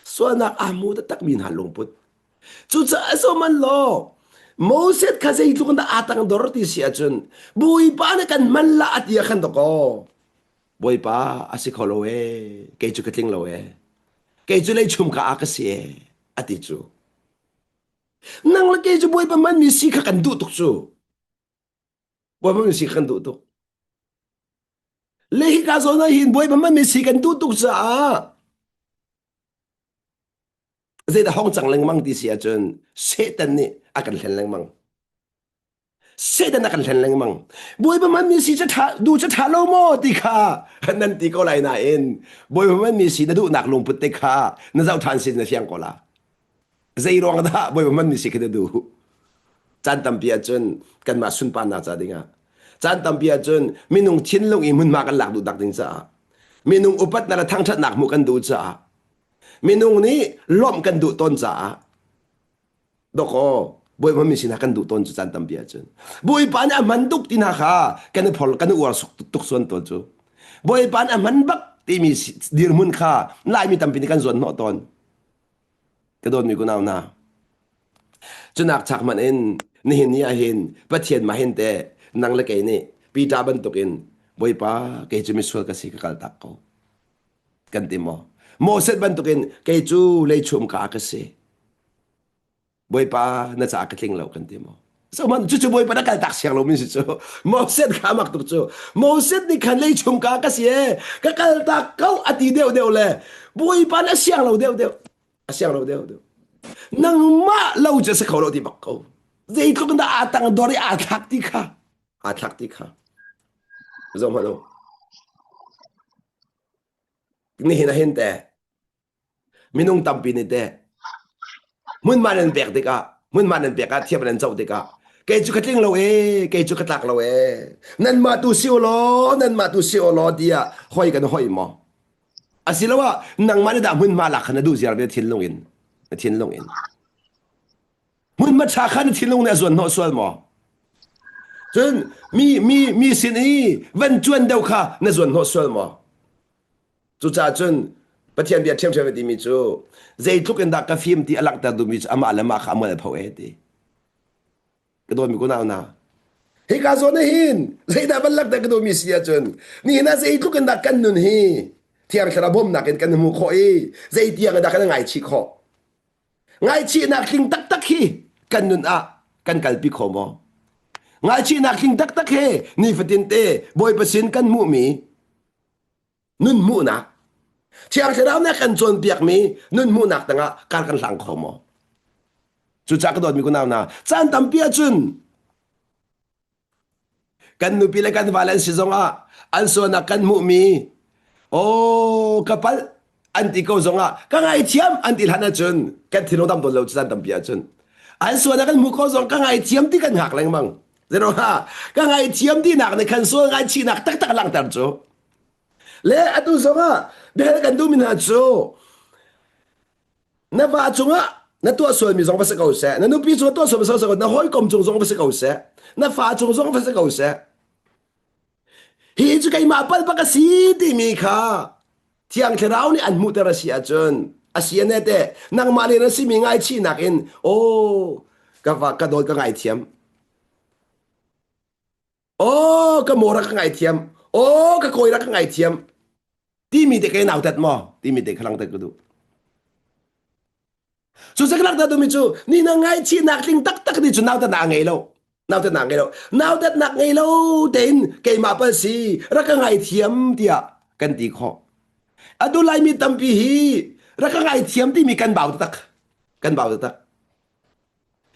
sualnak aa hmu taktakmi hna lungput. Cucaah zohman law Moses kha zeitluk in dah aa tangdor ti si ahcun Bawipa nih kan hman la a ti ah khan dakaw Bawipa a si kho lo ee kei cu ka tling lo ee kei cu leichum ka ah ka si ee a ti cu. Nang le kei cu Bawipa hmanmi si kha kan duh tuk cu. Bawipa hmanmi si kha kan duh tuk. Le hika zawn ah hin Bawipa hmanmi si kan duh tuk caah zeidah hong cang lengmang ti si ahcun Satan nih a kan hlen lengmang. Satan a kan hlen lengmang. Bawipa hmanmi si cu ṭha duh cu ṭha lo maw ti kha nan ti ko lai nain Bawipa hmanmi si na duhnak lungput te kha na zoh ṭhan sin na fiang ko la. Zei ruang dah Bawipa hmanmi si khi na duh? Caan tampi ahcun kanmah sunparnak ca dingah caan tampi ahcun minung thinlung i hmunhma kan lak duh tak ding caah minung upatnak le thangṭhatnak hmuh kan duh caah minung nih lawmh kan duh tawn caah Dawkaw, Bawipa mi sinah kan duh tawn cu caan tampi ahcun. Bawipa nih a hman tuk ti hna kha kan i phor kan i uar tuk suan tawn cu. Bawipa nih a hman bak timi dirhmun kha Laimi tampi nih kan zuan hnawh tawn. Ka dawtmi kunau hna. Cunak chak hmanh in nihin ni ah hin Pathian mah hin te nang le kei nih Peter bantukin Bawipa kei cu misual ka si ka kal tak ko. Kan ti maw? Moses bantukin kei cu leichum ka ka si. Bawipa na caah ka tling lo kan ti maw? So man cucu Bawipa na kaltak siang lo mi si cu. Moses kha mak tuk cu. Moses nih khan lei chung ka ka si e ka kaltak ko a ti deuh deuh le Bawipa na siang lo deuh deuh. A siang lo deuh deuh. Nangmah lo cu si kho lo ti bak ko. Zeitluk in dah aa tang dor i aa thlak ti kha. Aa thlak ti kha. Zoh hmanh u. Nihin ah hin teh minung tampi nih teh hmunhma nan pek tikah hmunhma nan pek ah thiam nan coh tikah kei cu ka tling lo ee kei cu ka tlak lo ee nanmah tu si ulaw nanmah tu si ulaw tiah hoi kan hoi maw asiloah nangmah nih dah hmunhma lak kha na duh ziar ve thinlung in na thinlung in hmunhma ṭha kha na thinlung nih a zuan hnawh sual maw cun mi mi mi sin i van cuan deuh kha na zuan hnawh sual maw Cucaah cun Pathian bia ṭhiamṭhiam a timi cu zeitluk in dah ka fim ti a langhter duhmi cu amah le mah kha a mual a pho e ti. Ka dawtmi kunau hna, hika zawn ah hin zeidah van langhter ka duhmi si ahcun nihin ah zeitluk in dah kan nun hi Thiang Thlarau bawmhnak in kan hmuh khawh i zeitiang in dah kan ngaichih khawh. Ngaichihnak tling taktak hi kan nun ah kan kalpi kho maw? Ngaichihnak tling taktak he nifatin te Bawipa sin kan hmuhmi nun hmuhnak Thiang Thlarau nih a kan cawnpiakmi nun hmuhnak tangah kar kan hlang kho maw? Cucaah ka dawtmi kunau hna, caan tampi ahcun kan nupi le kan vale an si zongah an sualnak kan hmuhmi aw ka palh an ti ko zongah ka ngaithiam an ti hlan ahcun kan thinlung dam tawn lo caan tampi ahcun an sualnak kan hmuh ko zong ka ngaithiam ti kan hngak lengmang. Zeruangah ka ngaithiam tinak nih khan sual ngaichihnak taktak langhter cu Le atu zongah biahal kan duhmi hna cu na va cungah na tuah sualmi zong va si ko seh, na nupi cungah tuah sualmi zong si ko, na hawikom cung zong va si ko seh, na fa cung zong va si ko seh. Hi cu keimah pal bak a si timi kha Thiang Thlarau nih an hmuhter a si ahcun a si ane te nangmah nih na simi ngaichihnak in aw ka va ka dawt ka ngaithiam Aw ka maw rak ka ngaithiam. Aw ka kawi rak ka ngaithiam. Timi te kei nautat maw? Timi te kha langhter ka duh. Cu ka langhter duhmi cu ni na ngaihchihnak tling taktak ni cu nautatnak a ngei lo. Nautatnak ngei lo. Nautatnak ngei lo tein keimah pal si rak ka ngaithiam tiah kan ti khawh. Atu Laimi tampi hi rak ka ngaithiam timi kan bau taktak. Kan bau taktak.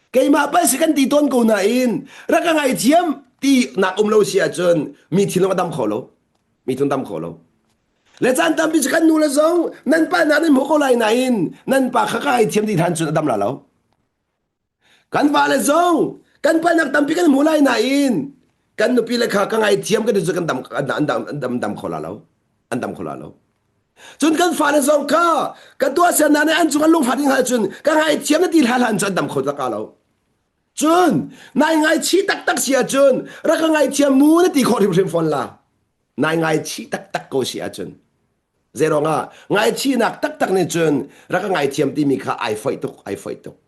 Keimah pal si kan ti tawn ko nain rak ka ngaithiam ti nak um lo si ahcun mi thinlung a dam kho lo. Mi thinlung dam kho lo. Le caan tampi cu kan nu le zong nan pa na nan hmu ko lai nain nan pa kha ka ngaithiam ti than cun a dam la lo. Kan va le zong kan palnak tampi kan hmu lai nain kan nupi le kha ka ngaithiam kan ti cu kan dam an dam an dam dam kho la lo. An dam kho la lo. Cun kan fale zong kha ka tuahsernak nih an cung an lungfah ding ahcun ka ngaithiam na ti hlan hlan cu an dam kho tak lo. Cun nai ngaichih taktak si ahcun rak ka ngaithiam mu na ti khawh hrimhrim fawn la. Nai ngaichih taktak ko si ahcun. Zeiruang ah ngaichihnak taktak nih cun rak ka ngaithiam timi kha ai foih tuk ai foih tuk.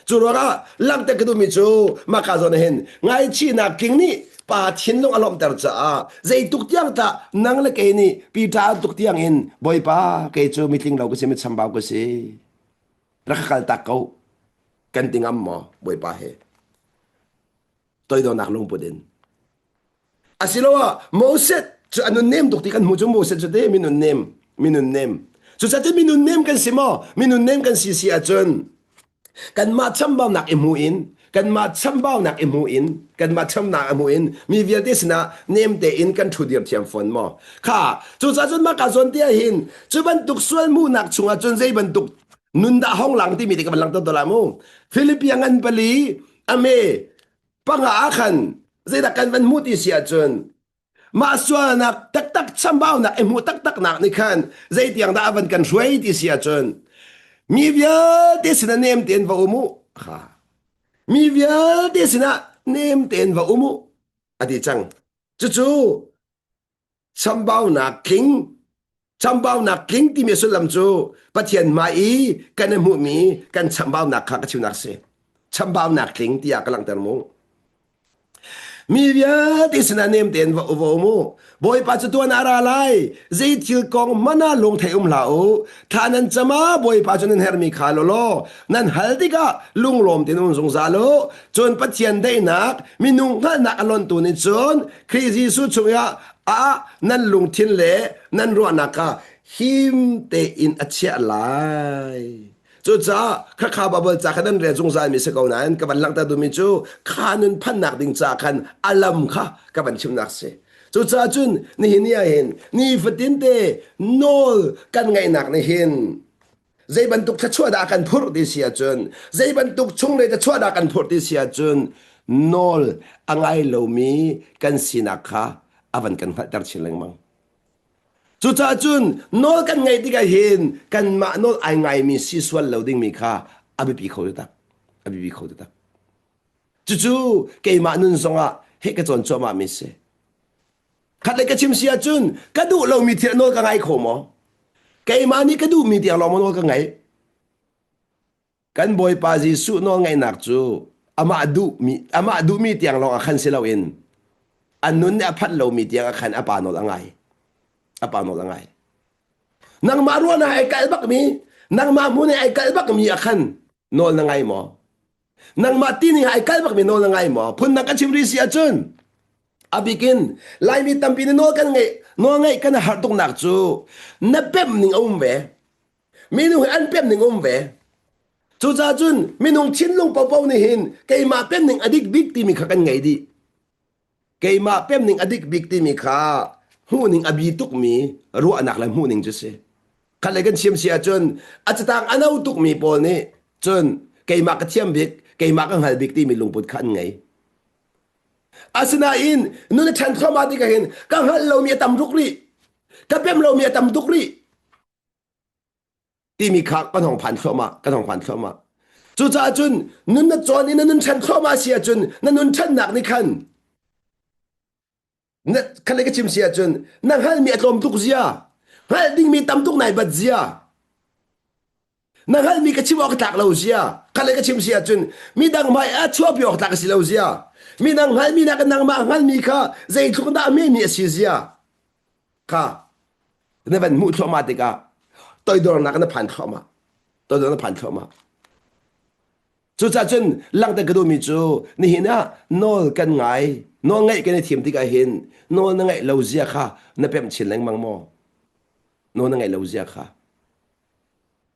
Cu ruangah langhter ka duhmi cu mahka zawn ah hin ngaichihnak tling nih pa thinlung a lawmhter caah zeituk tiang tah nang le kei nih Peter tuk tiang in Bawipa kei cu mitling lo ka si mitchambau ka si rak ka kaltak ko kan ti ngam maw Bawipa he toidornak lungput in Asiloah Moses cu a nunnem tuk ti kan hmuh cu Moses cu te mi nunnem mi nunnem cucaah mi nunnem kan si maw mi nunnem kan si si ahcun kanmah chambaunak i hmu in kanmah chambaunak i hmu in kanmah chamnak i hmu in mi vialte sinah nem tein kan ṭhudir thiam fawn maw kha cucaah cun mah ka zawn te ah hin cu bantuk sual hmuhnak chungah cun zei bantuk nun dah hong lang timi te ka van langhter to la mu Philippia ngan pali ame panga ah khan zeidah kan van hmuh ti si ahcun mah sualnak taktak chambaunak i hmuh taktaknak nih khan zeitiang dah a van kan hruai ti si ahcun mi vialte sinah nem tein va um u kha mi vialte sinah nem tein va um u a ti cang cucu Chambaunak tling chambaunak tling timi sullam cu Pathian hmai i kan i hmuhmi kan chambaunak kha ka chimnak si. Chambaunak tling tiah ka langhter mu. Mi vialte sinah nem tein va va um u. Bawipa cu tuan a ra lai. Zei thil kong hmanh ah lung thei um hlah u. Thla nan cam ah Bawipa cu nan herhmi kha law law nan hal tikah lunglawm tein um zungzal u. Cun Pathian daihnak minung hngalhnak a lontu nih cun Khrih Jesuh chungah ah nan lungthin le nan ruahnak kha him tein a chiah lai. Cucaah khakha Baibal ca kha nan rel zungzal mi si ko nain ka van langhter duhmi cu kha nun phannak ding ca khan a lam kha ka van chimnak si. Cucaah cun nihin ni ah hin nifatin te nawl kan ngaihnak nih hin zei bantuk thluachuah dah kan phurh ti si ahcun zei bantuk chunglei thluachuah dah kan phurh ti si ahcun nawl a ngai lomi kan sinak kha a van kan hngalhter chin lengmang. Cucaah cun nawl kan ngaih tikah hin kanmah nawl ai ngaimi si sual lo dingmi kha a biapi kho taktak. A biapi kho taktak. Cucu keimah nun zongah heh ka cawn cuahmah mi si. Khat le ka chim si ahcun ka duh lomi thil nawl ka ngai kho maw? Keimah nih ka duhmi tiang lawng maw nawl ka ngaih? Kan Bawipa Jesuh nawl ngaihnak cu amah duhmi amah duhmi tiang lawng ah khan si loin a nun nih a phanh lomi tiang ah khan a pa nawl a ngai. A pa nawl a ngai. Nangmah ruahnak ai kalh bakmi, nangmah hmun i ai kalh bakmi ah khan nawl na ngai maw? Nangmah ti ning ai kal bakmi nawl na ngai maw? Phundang kan chim rih si ahcun a bikin Laimi tampi nih nawl kan ngeih nawl ngeih kan har tuknak cu na pemh ning a um ve. Minung hi an pemh ning a um ve. Cucaah cun minung thinlung paohpaoh nih hin keimah pemh ning a dik bik timi kha kan ngei dih. Keimah pemh ning a dik bik timi kha hmuhning a bi tukmi ruahnak le hmuhning cu si. Khat le kan chim si ahcun a catang a no tukmi pawl nih cun keimah ka thiam bik, keimah ka hngal bik timi lungput kha an ngei. Asinain nun a ṭhan thluahmah tikah hin ka hngalh lomi a tam tuk rih, ka pemh lomi a tam tuk rih timi kha kan hong phan thluahmah, kan hong phan thluahmah. Cucaah cun nun na cawn i na nun ṭhan thluahmah si ahcun na nun ṭhannak nih khan na khalei ka chim si ahcun na hngalhmi a tlawm tuk zia hngalh dingmi tam tuk nai bat zia na hngalhmi ka chim awk tlak lo zia khalei ka chim si ahcun midang hmai ah chuahpi awk tlak a si lo zia midang hngalhmi nak nangmah hngalhmi kha zeitluk dah memi a si zia kha na van hmuh thluahmah tikah toidornak na phan thluahmah toidor na phan thluahmah Cucaah cun langhter ka duhmi cu nihin ah nawl kan ngai, nawl ngaih kan i thim tikah hin nawl na ngaih lo zia kha na pemh chin lengmang maw? Nawl na ngaih lo zia kha.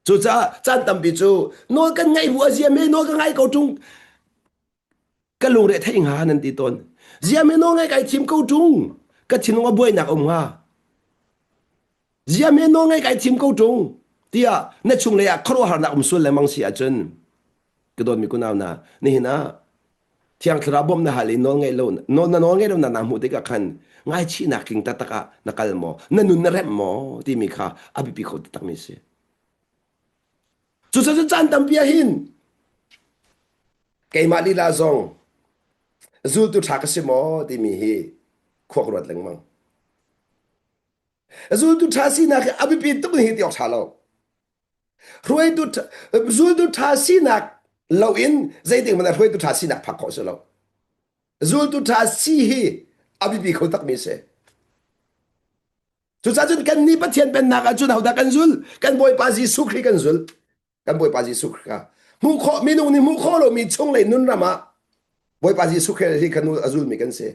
Cucaah caan tampi cu nawl kan ngaih bu a zia me nawl ka ngai ko ṭung ka lungre theih hnga nan ti tawn. Zia me nawl ngaih kai thim ko ṭung ka thinlung a buainak um hnga. Ziam he nawl ngaih kai thim ko ṭung tiah na chunglei ah khuaruahharnak um sual lengmang si ahcun ka dawtmi kunau hna nihin ah Thiang Thlarau bawmh na hal i nawl ngaih lo nawl na nawl ngaih lo nak naa hmuh tikah khan ngaichihnak tling taktak ah na kal maw na nun na remh maw timi kha a biapi kho taktakmi a si. Cucaah caan tampi ah hin keimah lila zong zultu ṭha ka si maw timi hi khua ka ruat lengmang. Zultu ṭha sinak hi a biapi tuk hi ti awk ṭha lo. Hruaitu zultu ṭha sinak loin zeitik hmanh ah hruaitu ṭha sinak phak khawh si lo. Zultu ṭha si hi a biapi kho takmi si. Cucaah cun kan nih Pathian pennak ah cun hodah kan zul? Kan Bawipa Jesuh Khrih kan zul. Kan Bawipa Jesuh Khrih kha hmuh khawh minung nih hmuh khawh lomi chunglei nun ram ah Bawipa Jesuh Khrih hi kha nu a zulmi kan si.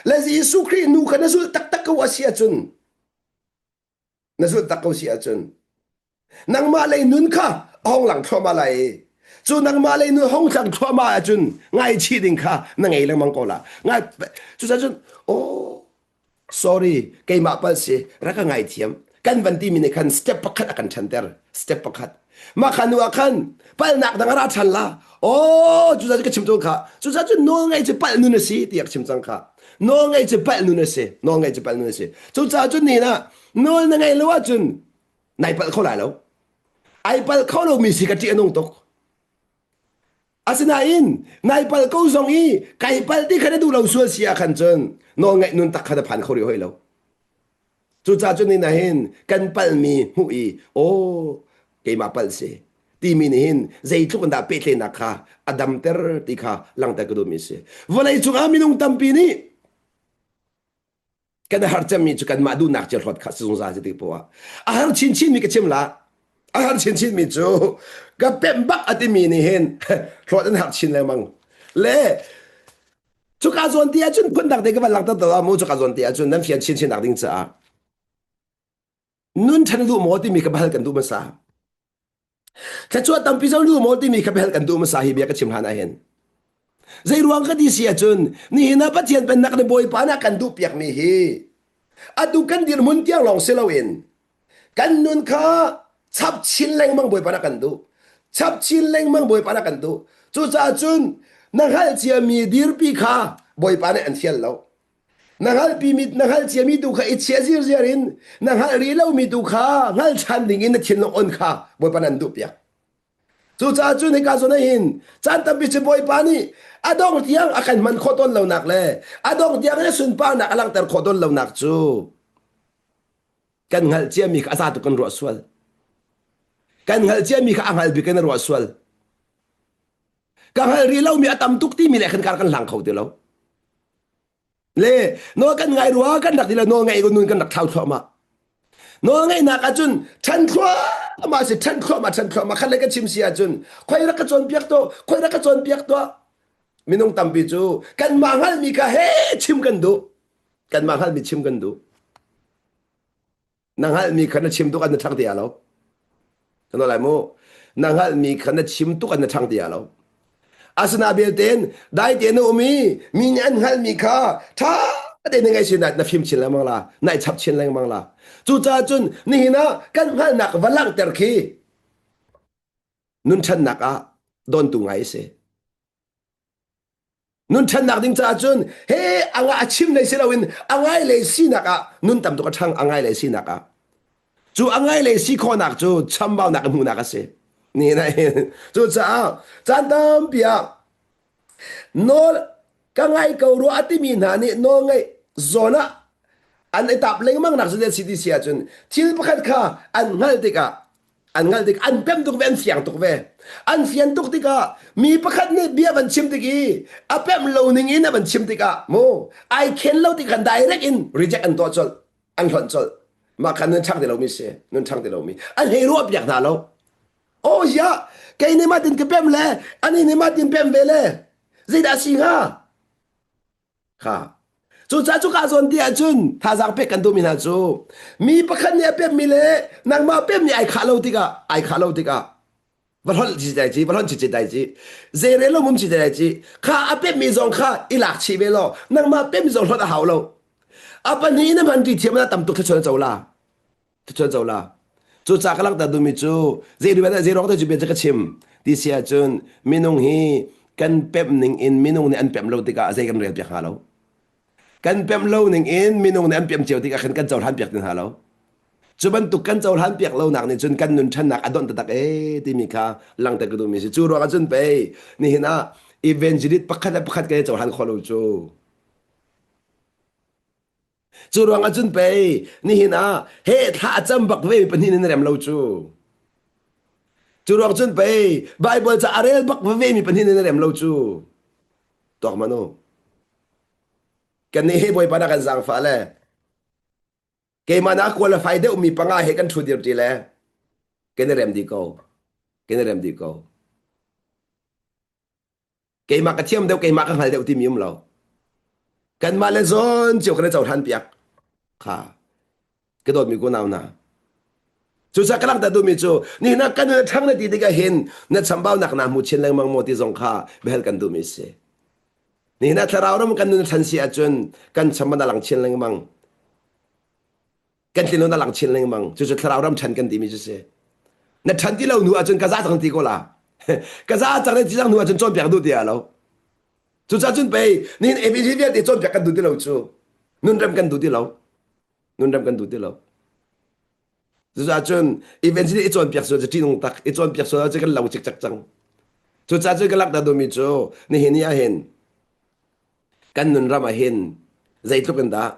Le Jesuh Khrih nu kha na zulh taktak ko a si ahcun na zulh tak ko si ahcun nangmah lei nun kha a hong lang thluahmah lai i cu nangmah lei nun hong lang thluahmah ahcun ngaichih ding kha na ngei lengmang ko la ngai cucaah cun oh Sorry, keimah pal si, rak ka ngaithiam. Kan van timi nih khan step pakhat a kan ṭhanter. Step pakhat. Mah kha nu ah khan palnak dang a ra ṭhan la. Oh, cucaah ka chim tawn kha. Cucaah cu nawl ngaih cu palh nun a si tiah ka chim cang kha. Nawl ngaih cu palh nun a si. Nawl ngaih cu palh nun a si. Cucaah cun nihin ah nawl na ngaih lo ahcun nai palh kho lai lo. Ai palh kho lomi si ka ṭih a nung tuk. Asinain nai palh ko zong i kai palh ti kha na duh lo sual si ah khan cun nawlngaih nun tak kha na phan kho rih hoi lo. Cucaah cun ni hin kan palhmi hmuh i aw keimah palh si timi nih hin zeitluk in dah pehtlaihnak kha a damter ti kha langhter ka duhmi a si. Vawlei cungah minung tampi nih kan har cemmi cu kanmah duhnak cio hlawt kha si zungzal si ti poah a har chinchin mi ka chim la a har chinchin mi cu ka pemh bak a timi nih hin hlawt an har chin lengmang le cuka zawn ti ahcun phundang te ka van langhter to mu cuka zawn ti ahcun nan fian chinchin nak ding caah nun ṭhan duh maw timi ka bahal kan duh hmasa Thluachuah tampi zo lu maw timi kha bel kan duh hmasa hi bia ka chim hlan ah hin. Zei ruang ka ti si ahcun nihin ah Pathian pennak le Bawipa nih a kan duh piakmi hi. Atu kan dirhmun tiang lawng si loin kan nun kha chap chin lengmang Bawipa na kan duh. Chap chin lengmang Bawipa na kan duh. Cucaah cun na hngalh ciami dirpi kha Bawipa nih an fial lo. Na hngalhpi mi na hngalh ciami tu kha i chia zirziar in na hngalh rih lomi tu kha hngal ṭhan ding in na thinlung on kha Bawipa nih an duh piak. Cucaah cun hika zawn ah hin caan tampi cu Bawipa nih a dongh tiang a kan hman khawh tawn lonak le a dongh tiang in a sunparnak a langhter khawh tawn lonak cu kan hngalh ciami kha a za tuk kan ruah sual. Kan hngalh ciami kha a hngal bik in a ruah sual. Ka hngalh rih lomi a tam tuk timi le khan kar kan hlang kho ti lo. Le nawl kan ngai rua kan rak ti lo nawl ngaih nun kan rak thlau thluahmah. Nawl ngaihnak ahcun ṭhan thluahmah si ṭhan thluahmah ṭhan thluahmah khat le ka chim si ahcun khoi rak ka cawnpiak tuah khoi rak ka cawnpiak tuah minung tampi cu kanmah hngalhmi kha he chim kan duh kanmah hngalhmi chim kan duh Na hngalhmi kha na chim tuk an na ṭhang ti lo. Kan lai mu. Na hngalhmi kha na chim tuk an na ṭhang ti lo. Asina belte dai te na um i mi nih an hngalhmi kha ṭha tein na ngaih na fim chin lengmang la, na i chap chin lengmang la. Cucaah cun nihin ah kan hngalhnak va langhter khi nun ṭhannak ah dontu ngai a si. Nun ṭhannak ding caah cun he anga a chim lei si loin a ngai lei sinak ah nun tam tuk a ṭhang a ngai lei sinak ah cu a ngai lei si khawhnak cu chambaunak in hmuhnak a si. Ni na cucaah caan tampi ah nawl ka ngai ko rua a timi hna nih nawl ngaih zawn ah an i tap lengmang nak cu si ti si ahcun thil pakhat kha an hngalh tikah an hngalh tik an pem tuk ve an fiang tuk ve an fian tuk tikah mi pakhat nih bia van chim tik i a pemh lo ning in a van chim tikah mu ai khen lo tik khan direct in reject an tuah colh an hlonh colh mah khan nun ṭhang ti lomi si nun ṭhang ti lomi an hei ruah piak hna lo oh ya kei nih mah tin ka pem le ani nih mah tin pem ve le zeidah si hnga Kha. Cucaah cuka zawn ti ahcun thazaang pek kan duhmi hna cu mi pakhat nih a pemmi le nangmah pemmi ai khah lo tikah ai khah lo tikah va hlonh chi dai ci va hlonh chi dai ci zeirel lo mum chi dai ci kha a pemmi zong kha i lak chih ve law nangmah pemmi zong hlonh a hau lo a pahnih na hman ti thiam na tam tuk thluachuah na co la Tuchuan co la. Cu ca ka langhter duhmi cu zei zei ruang te cu bia cu ka chim ti si ahcun minung hi kan pemh ning in minung nih an pemh lo tikah zei kan rel piak hnga lo. Kan pemh lo ning in minung nih an pemh cio tikah khan kan cohlan piak ti hna lo. Cu bantuk kan cohlan piak lo nak nih cun kan nun ṭhannak a donh taktak ee timi kha langhter ka duhmi si. Cu ruang ah cun pei nihin ah evangelist pakhat le pakhat kan i cohlan khawh lo cu. Cu ruangah cun pei nihin ah he thla a cam bak ve pahnih in rem lo cu. Cu ruang cun pei Bible ca a rel bak ve mi pahnih in rem lo cu. Tuak manu. Kan nih he Bawipa na kan zaangfah le keimah na qualify deuh mi panga he kan thu dir ti le kan i rem dih ko. Kan i rem dih ko. Keimah ka thiam deuh, keimah ka hngal deuh timi um lo. Kanmah le zawn cio kan i cohlan piak. Kha. Ka dawtmi kunau hna. Cucaah ka langhter duhmi cu nihin ah kan nun a ṭhang na ti tikah hin na chambaunak naa hmu chin lengmang maw ti zong kha biahal kan duhmi a si. Nihin ah thlarau ram kan nun a ṭhan si ahcun kan cham a lang chin lengmang. Kan tlinun a lang chin lengmang. Cucu thlarau ram ṭhan kan timi cu si. Na ṭhan ti lo hnu ahcun ka za cang ti ko la. ka za cang ti cang hnu ahcun cawnpiak duh ti lo. Cucaah cun pei nihin ABC vialte cawnpiak kan duh ti lo cu. Nunrem kan duh ti lo. Nunrem kan duh ti lo. Cucaah cun evangelist i cawnpiak sual cu ṭihnung tak, i cawnpiak sual cu kan lo cikcek cang. Cucaah cun ka langhter duhmi cu nihin ni ah hin kan nunram ah hin zeitluk in dah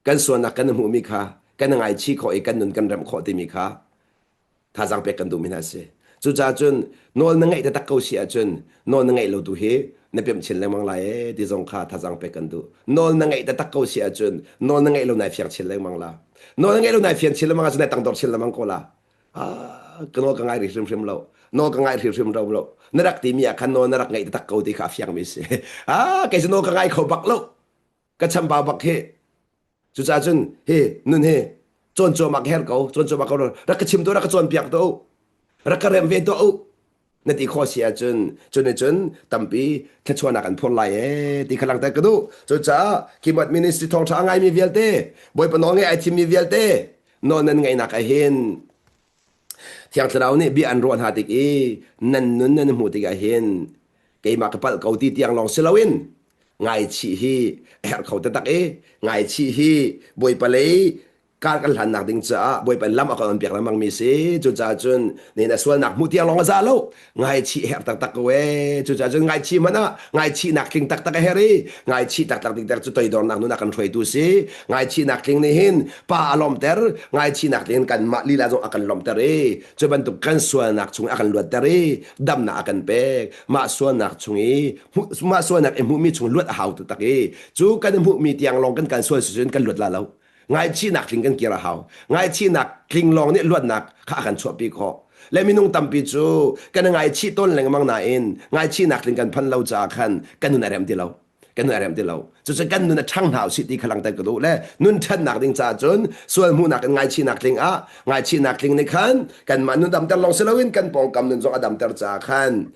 kan sualnak kan hmuhmi kha kan ngaichih khawh i kan nun kan remh khawh timi kha thazaang pek kan duhmi hna a si. Cucaah cun nawl na ngeih taktak ko si ahcun nawl na ngeih lo tu hi na pemh chin lengmang lai ee ti zong kha thazaang pek kan duh. Nawl na ngeih taktak ko si ahcun nawl na ngeih lo nai fiang chin lengmang la. Nawl na ngeih lo nai fian chin lengmang ahcun nai tangdor chin lengmang ko la. Ah, ka nawl ka ngai rih hrimhrim lo. Nawl ka ngai hrimhrim lo lo. Na rak timi ah khan nawl na rak ngeih taktak ko ti kha a fiangmi si. Ah, kei cu nawl ka ngai kho bak lo. Ka chambau bak hi. Cucaah cun hi nun hi cawn cuahmah ka herh ko, cawn cuahmah ko. Rak ka chim tuah, rak ka cawnpiak tuah u. Rak ka remh ve tuah u. Na ti khawh si ahcun cu nih cun tampi thluachuahnak an phur lai ee ti kha langhter ka duh. Cucaah Keyboard Ministry thawngṭha a ngaimi vialte, Bawipa nawl ngaih ai thimmi vialte nawl nan ngaihnak ahhin Thiang Thlarau nih bia an ruah hna tik i nan nun nan hmuh tikah hin keimah ka palh ko ti tiang lawng si loin ngaichih hi a herh kho taktak i ngaichih hi Bawipa lei kar kan hlannak ding caah Bawipa lam a kan on piak lengmang mi si. Cucaah cun nihin a sualnak hmuh tiang lawng a za lo. Ngaichih herh taktak ko ee. Cucaah cun ngaichih hmanh ah ngaichihnak tling taktak a herh i ngaichih taktak ding cu toidornak nun a kan hruaitu si. Ngaichihnak tling nih hin pa a lawmhter, ngaichihnak tling in kanmah lila zong a kan lawmhter i cu bantuk kan sualnak chung a kan luatter i damnak a kan pek. Mah sualnak chung i mah sualnak i hmuhmi chung luat a hau taktak i cu kan i hmuhmi tiang lawng kan kan sual si cun kan luat la lo. Ngaihchihnak tling kan kir a hau. Ngaihchihnak tling lawng nih luatnak kha a kan chuahpi khawh. Le minung tampi cu kan i ngaichih tawn lengmang nain ngaihchihnak tling kan phanh lo caah khan kan nun a rem ti lo. Kan nun a rem ti lo. Cucu kan nun a ṭhang hna usih ti kha langhter ka duh. Le nun ṭhannak ding caah cun sual hmuhnak in ngaihchihnak tling ah ngaihchihnak tling nih khan kanmah nun damter lawng si loin kan pawngkam nun zong a damter caah khan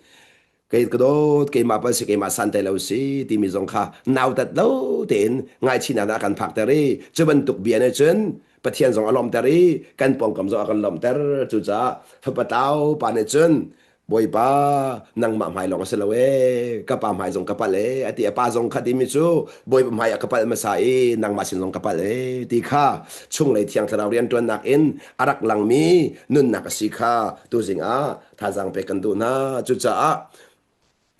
kei ka dawt keimah pal si keimah santai lo si timi zong kha nautat lo tein ngaichihnak ah kan phakter i cu bantuk bia nih cun Pathian zong a lawmter i kan pawngkam zong a kan lawmter. Cucaah fapa tlau pa nih cun Bawipa nangmah hmai lawng a si lo ee ka pa hmai zong ka palh ee a ti. A pa zong kha timi cu Bawipa hmai ah ka palh hmasa i nangmah sin zong ka palh ee ti kha chunglei thiang thlarau rianṭuannak in a rak langmi nunnak a si kha tuzing ah thazaang pek kan duh hna. Cucaah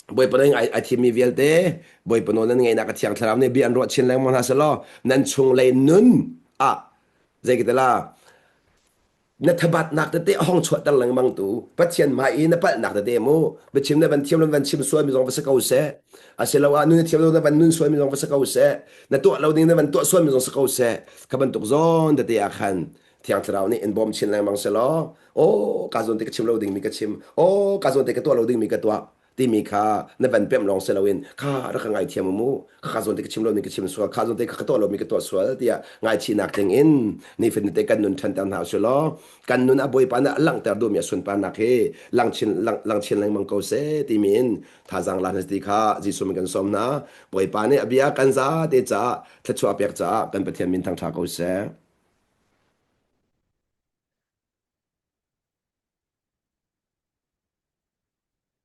Bawipa nih ai thimmi vialte Bawipa nawl nan ngeihnak a thiang thlarau nih bia an ruah chin lengmang hna selaw nan chunglei nun ah zei ka tila na thabatnak tete a hong chuahter lengmang tu Pathian hmai i na palhnak tete mu biachim na van thiam lo van chim sual mi zong va si ko seh asiloah nun na thiam lo na van nun sual mi zong va si ko seh na tuah lo ding na van tuah sual mi zong si ko seh kha bantuk zawn tete ah khan Thiang Thlarau nih in bawm chin lengmang selaw aw ka zawn te ka chim lo dingmi ka chim, aw ka zawn te ka tuah lo dingmi ka tuah timi kha na van pemh lawng si loin kha rak ka ngaithiam mu, kha ka zawn te ka chim lomi ka chim sual, kha zawn te kha ka tuah lomi ka tuah sual tiah ngaichihnak tling in nifatin te kan nun ṭhanter hna usih law kan nun a Bawipa nih a langhter duhmi a sunparnak hi langchin lang, langchin lengmang ko seh timi in thazaang la hna ti kha Jesuh min kan sawm hna. Bawipa nih a bia kan zate caah thluachuah pek caah kan Pathian min thangṭha ko seh.